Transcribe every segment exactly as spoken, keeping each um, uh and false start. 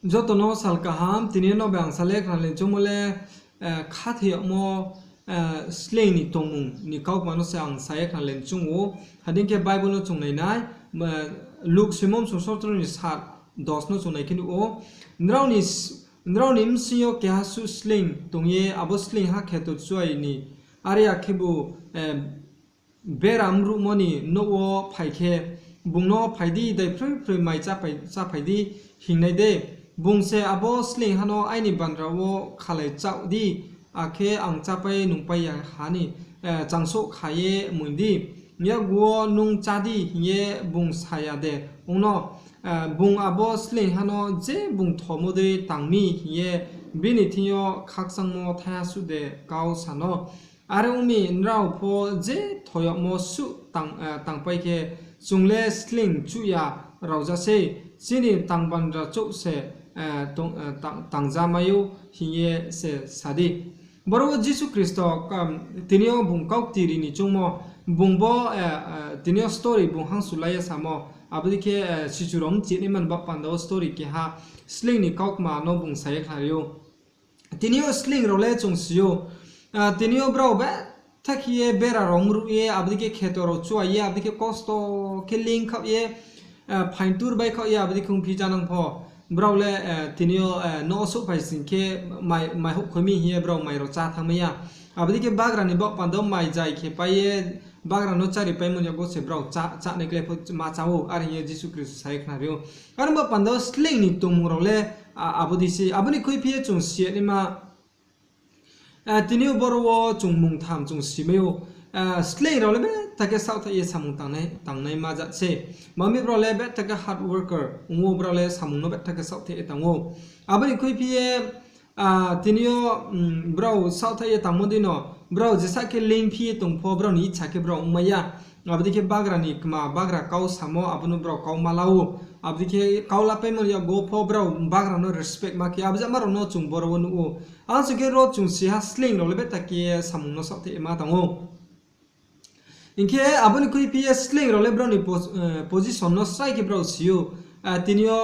Joto no sal kaham. Tini yo no bai ang sa le khna le choungmo le, khathoi yagmo sleing ni tongmung ni kaukma no se ang sa ye khna le choung ou. Hadei khe Bible no chung nai nai, Luk soimom sung sotro ni sat dos no chung nai khe nuh ou. Nrao ni bsing yo keha suh sleing tong ye abo sleing ha kheto chuai ni, are ya khebu bera mruhmo ni nouh wo phai khe, bung no, 'Phai di, daiphroiphroi mai cháphai di,' hing nai de? Bung se abo sleingha no, 'Aini bandra wo khalai chaoh di, akhe ang chápai nungpai ya ha ni changsouh kha ye moing di. Yakgu wo nung chá di,' hing ye bung sa ya de ong no? Bung abo sleingha no je bung thomo dei tang mi hing ye bini thing yo khakchangmo thaiha suh de kau sa no? Are ong mi, nrao pho je tho yagmo suh tangpai khe, chung le sleing chuh ya rao ja sei, chini tang bandra chouh se tangja mai ou hing ye se sa di. Boro wo Jisu Khristo, tini yo bung kaukti ri ni choungmo, bung bo, tini yo story bung hangsulai ye samo, abo dei khe sichu rao mchih naima ni baoh panda wo story keha sleing ni kaukma no bung sa ye khnari ou. Tini yo sleing rao le chung si ou. Tini yo brao betha khe ye bera rao mruh ye, abo dei khe kheto rao chuai ye, abo dei khe kosto khe leing khaoh ye, phaingtur bai khaoh ye, abo dei khe ongphi janang pho, brao le tini yo no souhphai sing khe mai houhkhoi mi hing ye brao mai rao chá thanngmai ya. Abo dei khe bagra ni baoh panda wo mai jai khe pai ye, bagra no chári paimo ni yakgo se brao chá, chá nai klái pho ma chá ou, are hing ye Jisu Khristo sa ye khnari ou. Are ong baoh panda wo sleing ni tongmung rao le abo dei se, abo ni khuiphi ye chung si ya naima, tini yo boro wo chung mungtham chung simai ou. Sleing rao le betha khe saohthaih ye samung tangnai, tangnai ma jat se. Mami brao le betha khe hard worker ong ou, brao le samung no betha khe saohthaih ye tang ou. Abo ni khuiphi ye, tini yo brao saohthaih ye tangmo dei no, brao jesa khe leingphi ye tong pho, brao ni icha khe brao ongmai ya. Abo dei khe bagra ni kma, bagra kau samo, abo no brao kau ma la ou. Abo dei khe kau lapaimo ni yakgo pho brao bagra no respect ma khe, abo jama rao no chung boro wo nuh ou. Ang sing khe ro chung si ha sleing rao le betha khe samung no saohthaih ye ma tang ou. Hing khe abo ni khuiphi ye sleing rao le brao ni position no srai khe brao si ou. Tini yo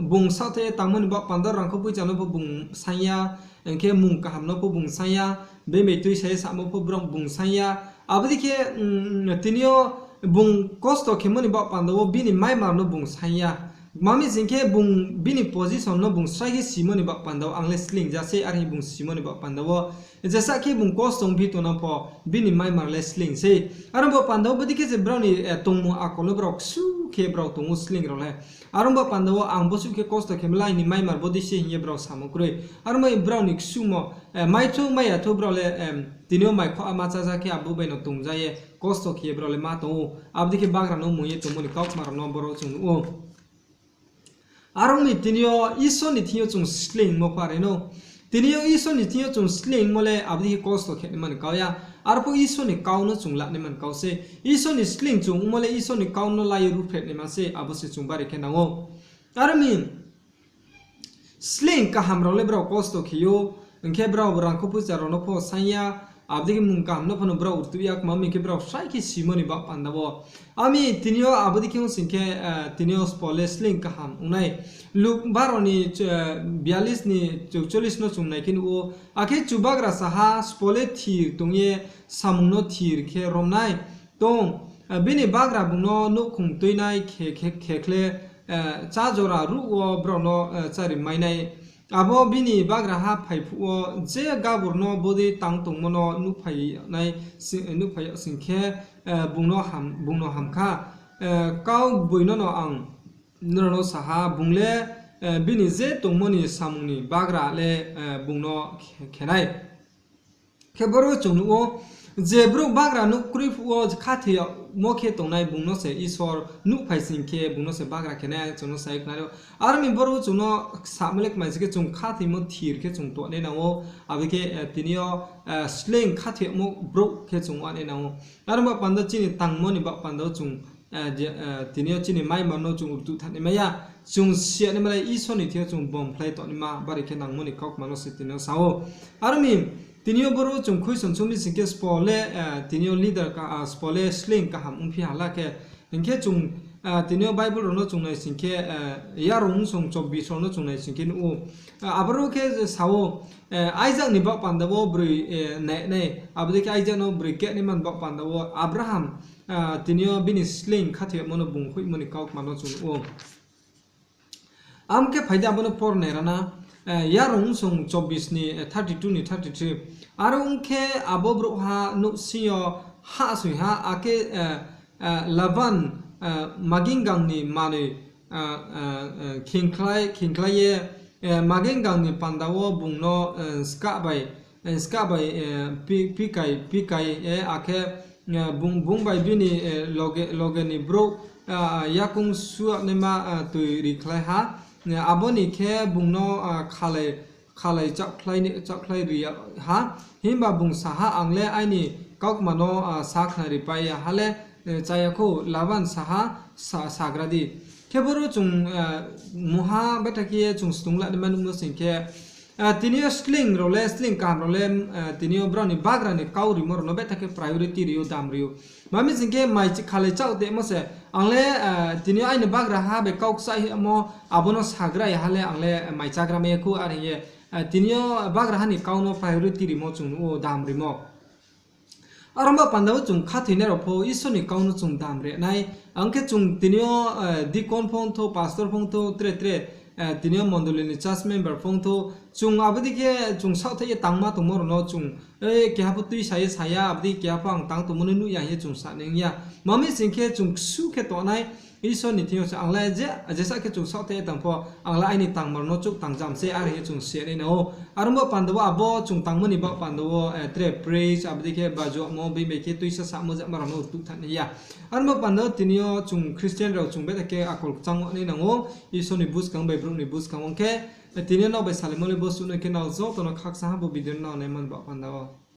bung saohthaih ye tangmo ni baoh panda wo rangkho poicha no pho bung saing ya, hing khe mung kaham no pho bung saing ya, bemei tuisa ye samo pho bung saing ya. Abo dei khe, tini yo bung kosto khemo ni baoh panda wo bini maimar no bung saing ya. Mami sing khe bung bini position no bung srai khe simo ni baoh panda wo, ang le sleing ja sei, are hing bung simo ni baoh panda wo. Jesa khe bung kosto ongphi tongnang pho, bini maimar le sleing sei. Are ong baoh panda wo bodei khe se brao ni tongmung akol no brao ksu khe brao tong ou sleing rao le. Are ong baoh panda wo ang bosuh khe kosto khe mlai, aini maimar bodei se hing ye brao samo kroi. Are ong bai brao ni ksumo, mai thou mai ya thou brao le, tini yo mai khoh ma chája khe abo bai no tongja ye kosto khe ye brao le ma tong ou. Abo dei khe bagra no mung ye tongmo ni kaukma rao no boro chung nuh ou. Are ong mi tini yo Isor ni thing yo chung sleingmo pho are no. Tini yo Isor ni thing yo chung sleingmo le abo dei khe kosto khe naima ni kau ya. Arphuh Isor ni kau no chung la naima ni kau se. Isor ni sleing chung ongmo le Isor ni kau no la ye ruhphreh naima se, abo se chung bari khe nang ou. Are ong mi, sleing kaham rao le brao kosto khe ou, hing khe brao rangkho poicha rao no pho saing ya, abo dei khe mung kaham no pho no brao rtuh ya, kma mi khe brao srai khe simo ni baoh panda wo. Ami tini yo abo dei khe ong sing khe, tini yo sbo le sleing kaham ong nai. Luk baro ni bialis ni chouchollis no chung nai khe nuh ou. Akhe Chubagra sa ha, sbo le thir tong ye samung no thir khe rom nai tong. Bini bagra bung no nouhkhong tuinai khe, khe, khekhle, chá jora ruh wo brao no chári mai nai. Abo bini bagraha phai phuh wo je gabur no bodei tang tongmo no nuhphai yag sing khe, bung no ham kha. Kau gboi no no ang nrao no sa ha, bung le bini je tongmo ni samung ni bagra le bung no khe nai. Khe boro chung nuh ou, je brouh bagra nouh kroi phuh wo khathoi yagmo khe tongnai, bung no se Isor nuhphai sing khe bung no se bagra khe nai, chung no sa ye khnari ou. Aro ni boro chung no samo le kmai sing khe chung khathoimo thir khe chung tongnai nang ou, abo khe tini yo sleing khathoi yagmo brouh khe chung ong nai nang ou. Aro ba panda chini tangmo ni ba panda wo chung tini yo chini maima no chung rtuh thanng naima ya, chung si ya naima le Isor ni thing yo chung bomkhlai tongnaima bari khe nangmo ni kaukma no se tini yo sa ou. Aro ni tini yo boro chung khuisongsong mi sing khe sbo le, tini yo leader, sbo le sleing kaham ongphi ha la khe, hing khe chung tini yo Bible rao no chung nai sing khe, Yarung Bsong chobbish rao no chung nai sing khe nuh ou. Aboro khe sa ou, Isaac ni baoh panda wo broi nai nai, abo dei khe Isaac no broi kehnaima ni baoh panda wo Abraham, tini yo bini sleing khathoimo no bung hoihmo ni kaukma no chung nuh ou. Abo khe phai di abo no por nai ra na, Yarung Bsong chobbish ni thirty two ni thirty three. Are ong khe abo brouhha nouhsing yo hahsoing ha, akhe Laban maginggang ni manoi khingkhlai ye, maginggang ni panda wo bung no skah bai, skah bai pikai, pikai ye, akhe bung bai bini loge ni brouh yakoung suanaima toi rikhlai ha. Abo ni khe bung no khalai, khalai chaohkhlai ri ha. Himba bung sa ha, Ang le aini kaukma no sakhnaripai ya ha le chá ya khou. Laban sa ha, Sagra di. Khe boro chung mungha betha khe ye chung snunglanaima nuhmo sing khe, tini yo sleing rao le, sleing kaham rao le, tini yo brao ni bagra ni kau rimo rao no betha khe priority ri ou, dam ri ou. Tma mi sing khe mai khalai chaoh tongmo se, ang le, tini yo aini bagraha bai kau kchaih himo, abo no sagra ya ha le ang le mai chágra mai ya khou, are hing ye, tini yo bagraha ni kau no priority rimo chung nuh ou, dam rimo. Aro ba panda wo chung khathoinai rao pho Isor ni kau no chung dam ri nai. Ang khe chung tini yo deacon pho ongthou, pastor pho ongthou, tre tre, tini yo mondoli ni church member pho ongthou, chung abo dei khe chung saohthaih ye tangma tongmo rao no chung keha pho tuisa ye sa ya, abo dei keha pho ang tang tongmo no nuh ya hing ye chung sa nai ong ya. Tma mi sing khe chung ksu khe tongnai, Isor ni thing yo se ang le je, jesa khe chung saohthaih ye tang pho, ang le aini tangma rao no chouh tangjam se, are hing ye chung si nai nang ou. Aro ba panda wo abo chung tangmo ni baoh panda wo tre praise, abo dei khe bajuamo, bini bai khe tuisa samo jama rao no tuh thanng nai ya. Aro ba panda wo tini yo chung Christian rao chung betha khe akol kchang nai nang ou, Isor ni buskang bai brouh ni buskang ong khe, tini yo nrao bai salaimo le bo suh no khe, nrao joto no khakchang ha bo video no nai man baoh panda wo.